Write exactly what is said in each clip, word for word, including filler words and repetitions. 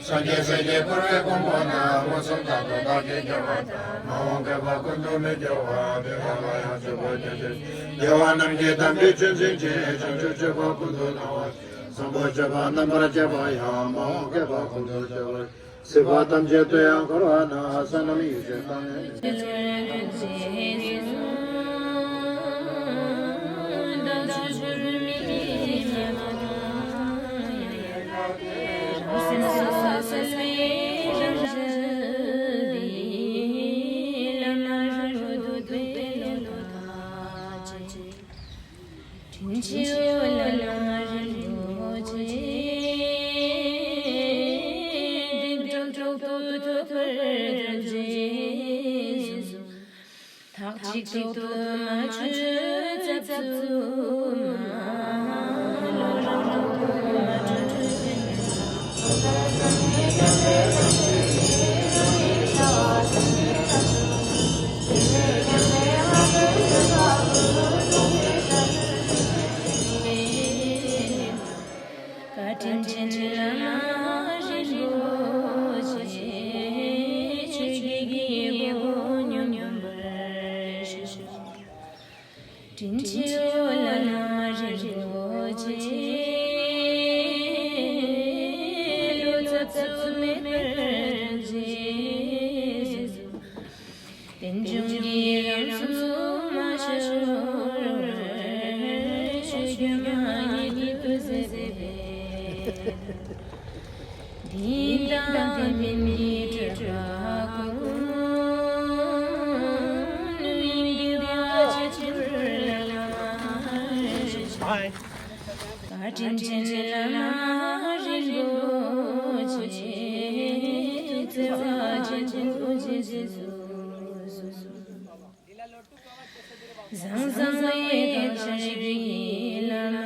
སངས་རྒྱས་སྲས་ཀྱི་འཁོར་བའི་དཔུང་པོ་རྣམས། མངོན་སུམ་རྟག་ཏུ་བདག་གིས་སྐྱོབ་པ་དང་། མ་འོངས་བསྐལ་པ་ཀུན་ཏུ་མི་སྐྱོ་བ། དེ་དག་ལ་ཡང་སྤྱོད་པ་སྟེ། རྒྱལ་བ་རྣམས་ཀྱི་དམ་པའི་ཆོས་འཛིན་ཅིང་། བྱང་ཆུབ་སྤྱོད་པ་ཀུན་ཏུ་བླང་བ། བཟང་པོ་སྤྱོད་པ་རྣམ་པར་སྤྱད་པ་ཡང་། མ་འོངས་བསྐལ་པ་ཀུན་ཏུ་སྐྱོབ་པར། སྲིད་པ་ཐམས་ཅད་དུ་ཡང་འཁོར་བ་ན། བསོད་ནམས་ཡེ་ཤེས་དང་ལྡན་ཏེ། བཀའ་དྲིན་ཅན་བླ་མ་རིན་པོ་ཆེ། ཆོས་ཀྱི་དགེ་བའི་སྒོ་སྙོམས་པར་ཤོག། དྲིན་ཆེའོ་བླ་མ་རིན་པོ་ཆེ། བློ་འཚབ་འཚུབ་མེད་པར་མཛད། རྟེན་འབྱུང་གི་རང་གཟུགས་མ་ཤོར་བར། ཆོས་སྐྱོང་མ་ཉིད་དུ་གསལ་བའི། དེ་དང་དེ་མིན་གྱི་སྤྲུལ་པ་ཀུན། དབྱིངས་འདུས་པ་ཆེན་པོར་ལམ་བཀའ་དྲིན་ཅན་བླ་མ་རིན་པོ་ཆེ། བརྩེ་བ་ཆེན་པོས་རྗེས་སུ་བཟུང་། བཟང་བཟང་བའི་གང་ཞིག་གི་ལམ་ན།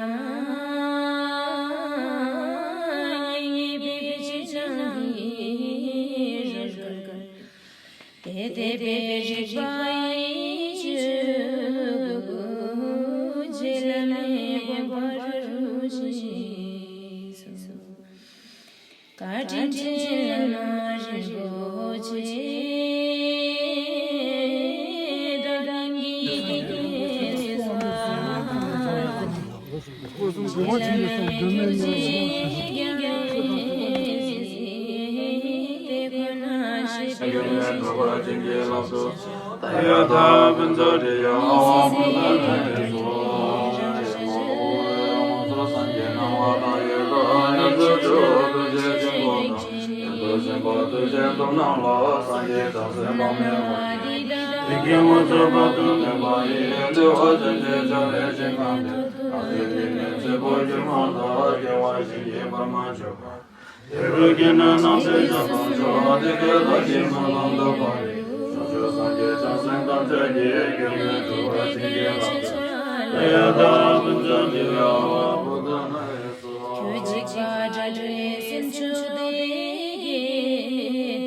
ཡེ་ཉེས་པའི་ཕྱིར་ཆང་གིས་རོལ་གར། དེ་དེ་པའི་རིག་པ་ཡིས་ཆོས་སྐུ། རྗེ་བླ་མའི་དགོངས་པ་རབ་རིམ་བཞིན་གསུངས། བཀའ་དྲིན་ཅན་བླ་མ་རིན་པོ་ཆེ། བདག་གིས་བསྐྱེད་པའི་སྐུ་གསུང་གོ་བ་ཆེན་པོའི་གསུང་སྒྲོན་མེ་ནས་གསུང་། ཡ་ཐ་ཕུན་ཚོགས་དེ་ཡང་ཨ་ཝང་ཕུན་ཚོགས་ནས་སོ། ཡང་ཚོགས་སངས་རྒྱས་སྣང་བ་དང་ཡོད་དང་ཡང་ཚོགས་ཆོས་ཐུགས་རྗེ་ཆེན་པོ་དང་། ཡང་དུ་ཟིན་པ་ཐུགས་རྗེ་ཐོབ་རྣམས་ལ། སངས་རྒྱས་བྱང་སེམས་དཔག་མེད་པ་ཡི། ལས་ཀྱི་དངོས་གྲུབ་རབ་ཏུ་བསྔོས་པ་ཡིས། བདེ་བ་ཅན་ཞེས་བྱ་བའི་ཞིང་ཁམས་དེར། བདག་བསྐྱེད་པའི་ཚེ་འཕོ་འགྱུར་མ་ཐག་སྐྱེ་བ་གཞན་གྱིས་བར་མ་ཆོད་པར། དེ་རུ་སྐྱེས་ནས་རྣམ་པའི་ཞལ་མཐོང་ཤོག། དེ་སྐད་བདག་གིས་སྨོན་ལམ་བཏབ་པ་ཡིས། བྱང་ཆུབ་སངས་རྒྱས་བྱང་སེམས་ཐམས་ཅད་ཀྱི། དགེ་བའི་གྲུབ་པ་བྱིན་གྱིས་བརླབ་སྟེ། ཡ་ཐ་ཕུན་ཚོགས་དེ་ཡང་ཨ་ཝང་བུདྡྷ་ན་ཡེ་སྭཱ་ཧཱ། ཁྱོད་གཅིག་པ་དགྲ་ལྷའི་སེམས་མཆོག་དེ་གིས།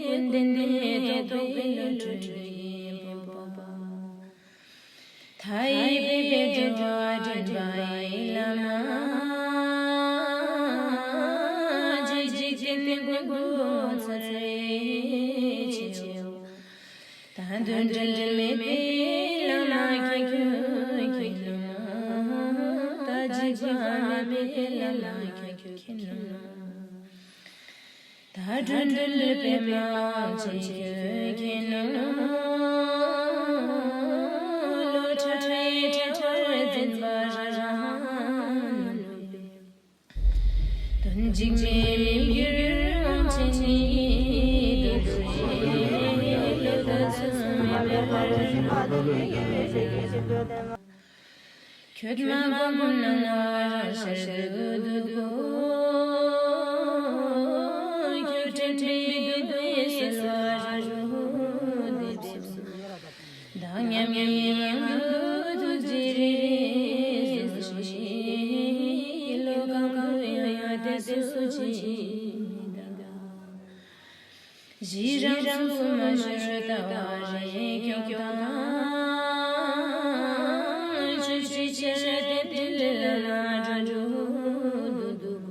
ཀུན་ལྡན་གནས་དང་རྟོགས་པའི་བློ་གྲོས་ཡིན་པ། མཐའ་ཡས་པའི་དཔལ་འབྲེལ་བ་འདྲེན་པ་ཡི་བླ་མ། འཇིགས་བྱེད་ཀུན་ལྡན་ཀུན་ཏུ་ཚར་རེ་ཆེའོ། དང་དུ་འབྲལ་མེད་པའི་བླ་མ་ཁྱེད་ཀྱི་མཁྱེན་ནོ། དང་འཇིགས་པ་མེད་པའི་བླ་མ་ཁྱེད་ཀྱི་མཁྱེན་ནོ། ད་འགྲོ་འགྲུལ་པདྨ་དབང་ཆེན་ཁྱོད་མཁྱེན་ནོ། བློ་ཁྲ་ཁྲའི་ཁྲ་ཁྲར་འཛིན་པ་ར་ར་ནོ། དོན་འཇིགས་མེད་མི་འགྱུར་དབང་ཆེན་ཉིད་དུ་གསལ། བློ་ལྡན་ཚུལ་མེད་པའི་བར་ཁྱོད་མ་བསྒོམས་ན་རང་ཤར་དུ་འདུག་གོ། ཁྱོད་དྲན་པས་སྡུག་བསྔལ་བསལ་བར་འདེབས་སོ། བདག་མཉམ་ཉིད་ངང་དུ་ཐུགས་རྗེ་རེ་རེ་གཟིགས་ཤིག། བློ་གང་དུ་ཡང་ཡང་དེ་སུ་ཅི་མི་གདའ། གཞི་རང་ཚུགས་མ་ཤོར་ལྟ་བ་རེ་ཁྱོད་དང་། ཆོས་ཀྱི་ཆར་དེ་དེ་ལ་ལ་འགྲོ་འགྲོ་འདུག།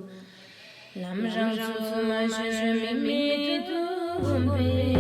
ལམ་རང་ཚུགས་མ་ཤོར་དམིགས་མེད་དུ་བསྒོམས་པས།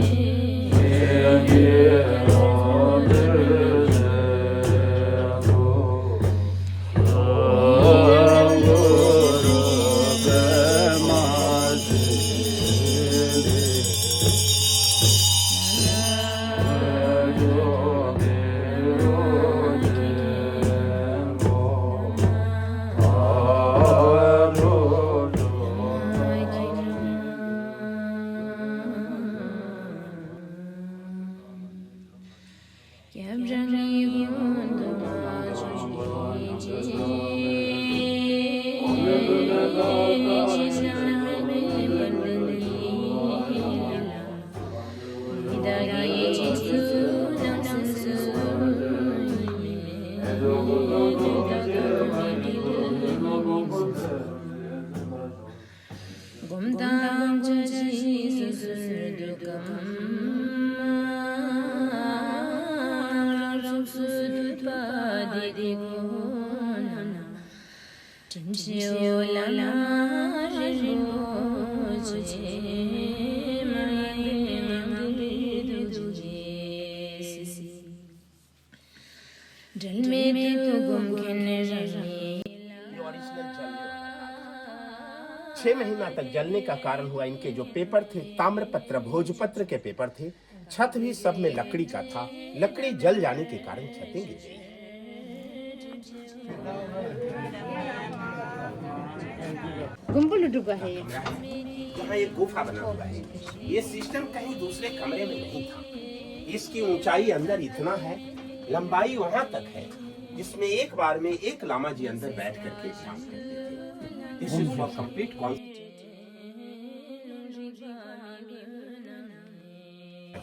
དྲིན་ཅན་བླ་མ་རིན་པོ་ཆེ། མ་ཡེངས་པའི་ངང་གིས་ཐུགས་རྗེས་གཟིགས། འབྲལ་མེད་དུ་བསྒོམ་མཁན་རང་ཉིད་ལ། ये ओरिजिनल जलने वाला था। छह महीना तक जलने का कारण हुआ, इनके जो पेपर थे, ताम्रपत्र, भोजपत्र के पेपर थे, छत भी सब में लकड़ी का था। लकड़ी जल जाने के कारण छतें गिर गई। गुंबद डूबा है ये। यहाँ एक गुफा बना हुआ है। ये सिस्टम कहीं दूसरे कमरे में नहीं था। इसकी ऊंचाई अंदर इतना है, लंबाई वहां तक है, जिसमें एक बार में एक लामा जी अंदर बैठ करके काम करते थे। This is for complete con-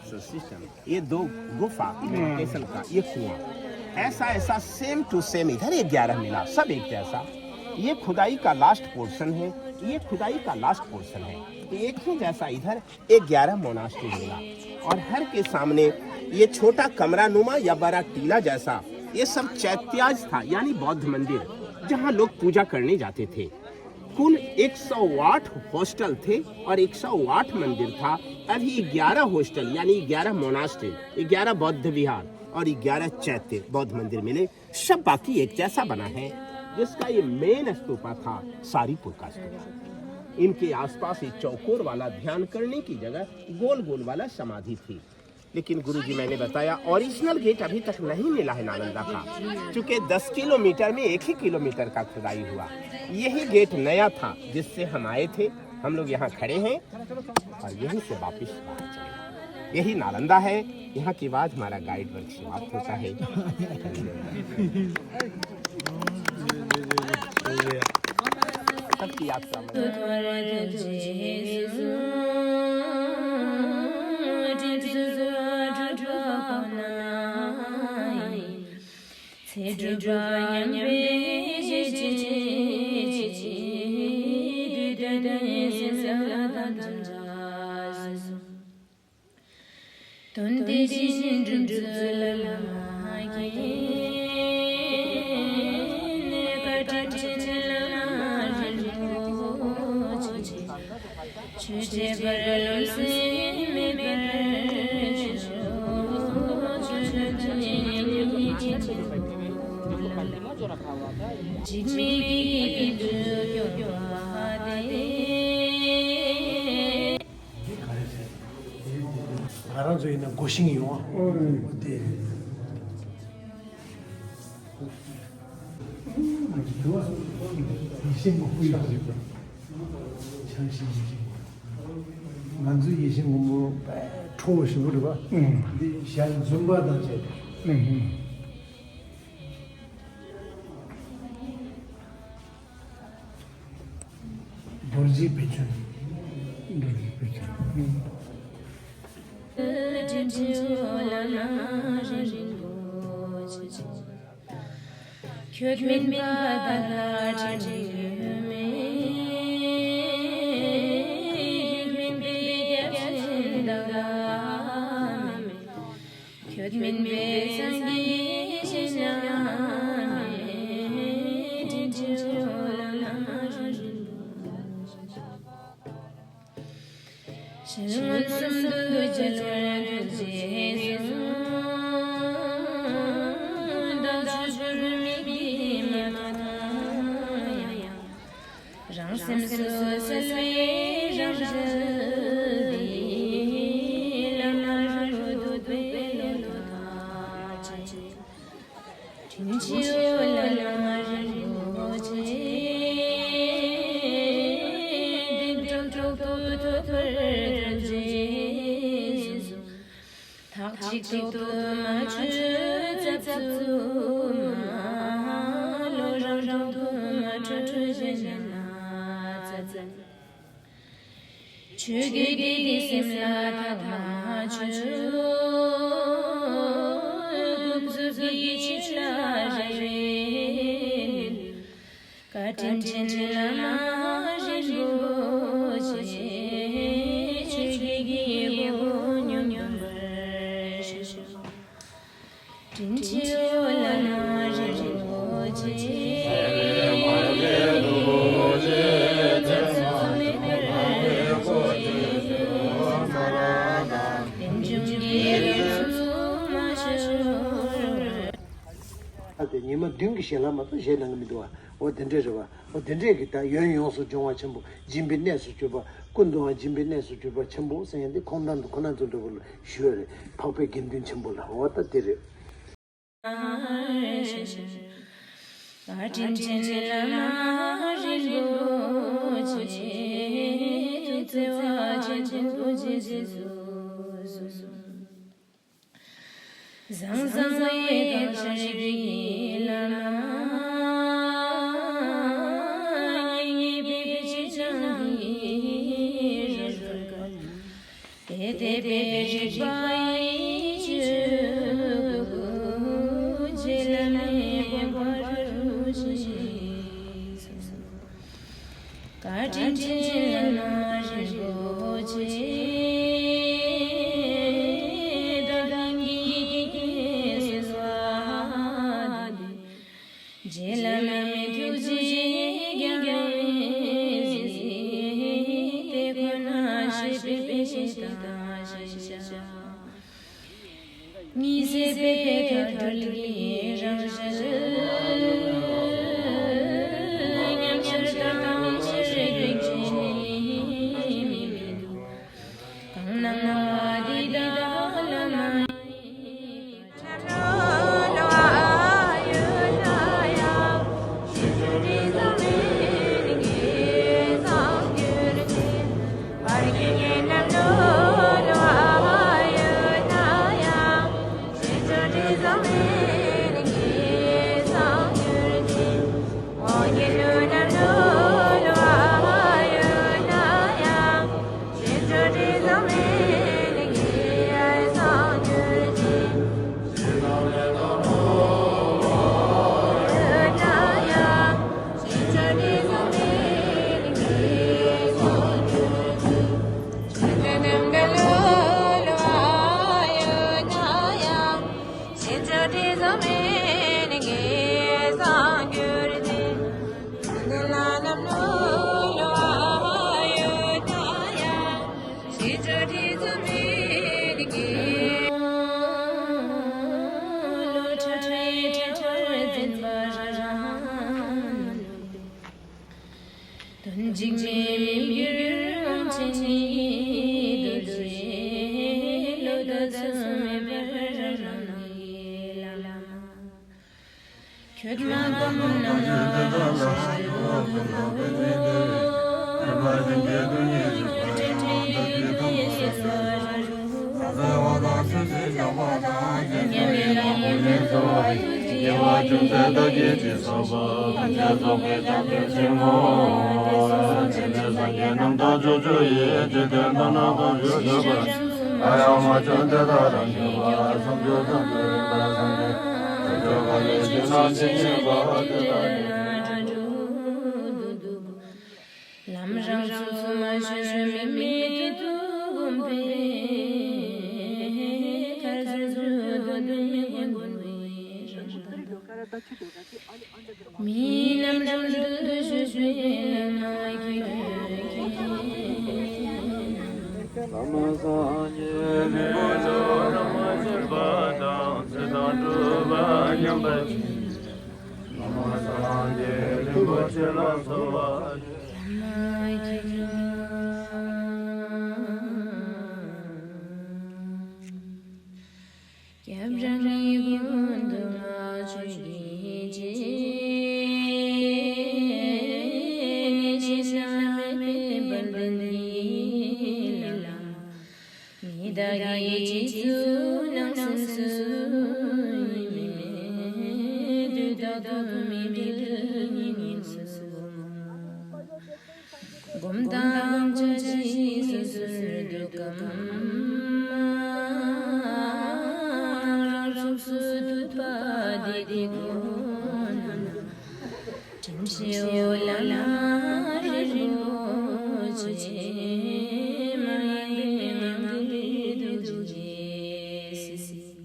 system. ये दो गुफा, कैसल का ये कुआं, ऐसा ऐसा सेम टू सेम इधर एक ग्यारह मिला, सब एक जैसा। ये खुदाई का लास्ट पोर्शन है, ये खुदाई का लास्ट पोर्शन है। तो एक ही जैसा इधर एक ग्यारह मोनास्ट्री मिला और हर के सामने ये छोटा कमरा नुमा या बड़ा टीला जैसा, ये सब चैत्याज था, यानी बौद्ध मंदिर, जहाँ लोग पूजा करने जाते थे। कुल एक सौ आठ हॉस्टल थे और एक सौ आठ मंदिर था। अभी ग्यारह हॉस्टल यानी ग्यारह मोनास्ट्री, ग्यारह बौद्ध विहार और ग्यारह चैत्य बौद्ध मंदिर मिले, सब बाकी एक जैसा बना है, जिसका ये मेन स्तूपा था, सारीपुर का स्तूपा। इनके आसपास ये चौकोर वाला ध्यान करने की जगह, गोल गोल वाला समाधि थी। लेकिन गुरुजी, मैंने बताया, ओरिजिनल गेट अभी तक नहीं मिला है नालंदा का, क्योंकि दस किलोमीटर में एक ही किलोमीटर का खुदाई हुआ। यही गेट नया था जिससे हम आए थे। हम लोग यहाँ खड़े हैं और यहीं से वापस बाहर चले। यही नालंदा है। यहाँ के बाद हमारा गाइड वर्क समाप्त होता है। सबकी यात्रा में དོན་དེ་བཞིན་སྒྲུབ་མཛོད་བླ་མ་མཁྱེན། བཀའ་དྲིན་ཅན་བླ་མ་རིན་པོ་ཆེ། ཆོས་འབྱེད་པར་རློམ་སེམས་མེད་པར་ཤོག། ཆོས་དོན་ཡེ་ཤེས་ཀྱི་འཇིགས་མེད་ཀྱི་དཀྱིལ་དུ་སྐྱོང་བ་དེ། ང་རང་ཚོ་ཡིན་ན་སྒོ་ཤིང་ཡོང་བ་དེ། ཡེ་ཤེས་མགོན་པོ་ཡོད་རེད་པ། བྱང་ཤིང་ཡེ་ཤེས་མགོན་པོ། ང་ཚོའི་ཡེ་ཤེས་མགོན་པོ་དཔེ་ཁྲོ་བོ་ཞིག་རེད་པ། འདི་ཞལ་འཛུམ་པ་དང་བཅས་ཏེ། རྡོ་རྗེ་བེ་ཅོན། རྡོ་རྗེ་བེ་ཅོན། ཁྱོད་མིན་པ་བདག་ལ་དྲིན་ཡོད་མེད། ཁྱོད་མིན་པའི་རྒྱལ་ཆེན་བདག་ལ་མེད། ཁྱོད་མིན་པའི་སངས་རྒྱས་ཞེས་ན་མེད། དྲིན་ཅན་བླ་མ་རིན་པོ་ཆེ། ཞལ་མངོན་སུམ་དུ་མཇལ་བར་ཐུགས་རྗེས་བཟུང་། བདག་ཆོས་སྒྲུབ་མི་དགེ་མ་མཐོང་ཡང་། རང་སེམས་སུ་གསལ་བའི་རང་ཞལ་འདི། བླ་མ་རིན་པོ་ཐུགས་པའི་བློ་ཐག་ཆོད། དྲིན་ཅན་བླ་མ་རིན་པོ་ཆེ། བདེ་དྲག་གྲོགས་པོ་ཐོབ་པར་ཐུགས་རྗེས་བཟུང་། ཐག་གཅིག་ཐོག་ཏུ་མ་ཆོད་རྩབ་རྩུབ་མ། བློ་རང་གྲོང་དུ་མ་འཕྲོད་འཕྲོད་ཞེ་ན་ན་ཙ་ཙ། ཆོས་དགེ་སྡིག་གི་སེམས་ལ་ཐག་མ་ཆོད། ཀུན་རྫོབ་ཀྱི་ཆོས་ལ་རེ་བའི་ནུས། བཀའ་དྲིན་ཅན་བླ་མ་རིན་པོ་ཆེ། ཆོས་དགེ་གི་དགེ་བ་སྙོམས་འཇུག་པར་ཤོག། དྲིན་ཅན་བླ་མ་རིན་པོ་ཆེ། དེ་ཉི་མ་བདུན་གྱི་ཞལ་ལག་མ་གཏོགས་བཞེས་གནང་གི་མི་འདུག་བ། འོ་དེ་འདྲས་རེད་བ། འོ་དེ་འདྲས་ཀྱི་ད་ཡོན་ཡོངས་སུ་སྦྱོང་བ་ཆེན་པོ། སྦྱིན་པའི་གནས་སུ་གྱུར་པ། ཀུན་ཏུའང་སྦྱིན་པའི་གནས་སུ་གྱུར་པ་ཆེན་པོ་ཟེར་ཡང་དེ་ཁོང་རྣམ་དུ་ཁོ་ན་ཚོ་འདྲ་པོ་ལ་ཞུ་བ་རེད། འཕགས་པའི་དགེ་འདུན་ཆེན་པོ་ལ། འོ་ད་དེ་རེད། བཀའ་དྲིན་ཅན་བླ་མ་རིན་པོ་ཆེ། ཐུགས་བརྩེ་བ་ཆེན་པོ་རྗེས་སུ་བཟུང་། བཟང་བཟང་བའི་གང་ཤར་གྱི་བླ་མ། ཡེ་ཉེས་པའི་ཕྱིར་བྱང་གི་རོལ་གར། དེ་དེ་པའི་རིག་པ་ཡིས་ཆོས་སྐུ། རྗེ་བླ་མའི་དགོངས་པ་རུ་ཆེ། བཀའ་དྲིན་ཅན་བླ་མ་རིན་པོ་ཆེ། བདག་གིས་གསོལ་བ་འདེབས། རྗེ་བླ་མའི་ཐུགས་རྗེའི་རྒྱལ་བའི་གཟིགས། དེ་ཁོ་ན་ཤེས་པའི་དཔེ་བྱད་དང་ཤེས་བྱ། ཉི་ཟེར་པའི་མཐའ་གྲོལ་གྱི་རང་ཞལ། མཉམ་ཤར་དང་ཕྱིར་གྱུར་ཅན་ནི་མི་འདུག། གང་ན་བ་འདི་དག་བླ་མ་ཡི། དོན་གཅིག་མེད་མི་འགྱུར་དབང་ཆེན་ཉིད་དུ་གྲོལ། བློ་འདས་ཚུལ་མེད་པར་སྣང་ནས་བླ་མ། ཁྱོད་མ་གོམས་ན་ང་ཞེས་འོ་ཁུ་ལོ་པའི་ཉིན་དེ་ཉི་མ་བཞིན་གྱི་དུས་ཉིད་ཞིག་པ་ཡང་དག་གི་དང་པོ་ལ་ཁྱོད་ཀྱི་ཚེ་དབང་དང་ཚེ་གཅིག་བཞག་པ་དང་། སྙན་པའི་ལམ་གྱི་མི་གཙོ་བ་ཡི་དགེ་བ་ཅུང་ཟད་བདག་གིས་ཅི་བསགས་པ། ཐམས་ཅད་རྫོགས་པའི་བྱང་ཆུབ་ཕྱིར་བསྔོ། དེ་ནས་སངས་རྒྱས་རྣམས་དང་ཕྱོགས་བཅུ་ཡི་འཇིག་རྟེན་དང་ནམ་མཁའ་བཞུགས་གསུངས་པ། ཡང་མ་བྱོན་དེ་དག་རང་རྒྱུད་པ། བསམ་རྒྱུད་ཙམ་དུ་རིག་པར་སངས་རྒྱས། བྱང་ཆུབ་འཁོར་ལོའི་ཞིང་ན་ཇི་སྙེད་པ། དེ་དག་ནི་ལམ་རང་ཚུགས་མ་ཤོར་མིག་མིག་ཏུ་བསྒོམས་པས། མཐར་ཐུག་ཏུ་དོན་མི་མངོན་པའི་རང་མི་རྣམས་རང་དུ་བཞུགས་པའི་ལམ་སྣ་ཁྱེད་ཀྱིས། བླ་མ་སངས་རྒྱས་རིན་པོ་ཆེ་བླ་མ་སྤྱད་པ་དང་། ཚེ་དང་སྒྲུབ་པ་མཉམ་པར་བྱས། བླ་མ་སངས་རྒྱས་རིན་པོ་ཆེ་ལ་གསོལ་བ་འདེབས། སྐྱབས་རང་ཉིད་ཀུན་ཏུ་བསྔགས་ཆོས་ཀྱི་རྗེ། གནས་གཞན་ན་མེད་པའི་དཔལ་ལྡན་འདི་ལ། མི་བདག་གིས་རྗེས་སུ་གནང་སེམས་སུ། ཡེངས་མེད་དུས་རྟག་ཏུ་མི་འབྲལ་སྙིང་སུ། སྒོམ་དང་སྒོམ་བྱ་ཇི་སྲིད་སུ་འདུག་གམ། རང་ཚུགས་སུ་འདུག་པ་འདི་དེ་ཁོ་ན། དྲིན་ཆེའོ་བླ་མ་རིན་པོ་ཆེ། མ་ཡེངས་པའི་ངང་གིས་ཐུགས་རྗེས་གཟིགས།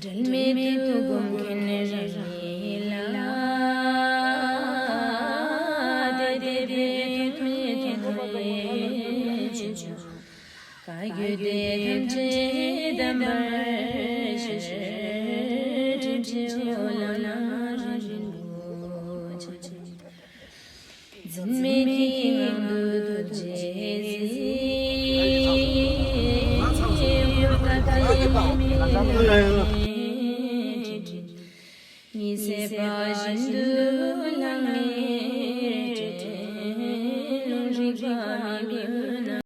འབྲལ་མེད་དུ་སྒོམ་མཁན་རང་ཉིད་ལ། དེ་དེ་བས་ཐུགས་མཉེས་ཐུགས་མཉེས་བཀའ་བརྒྱུད་སྡེ་ཐམས་ཅད་གདམས་པར་ཤོག། དྲིན་ཆེ་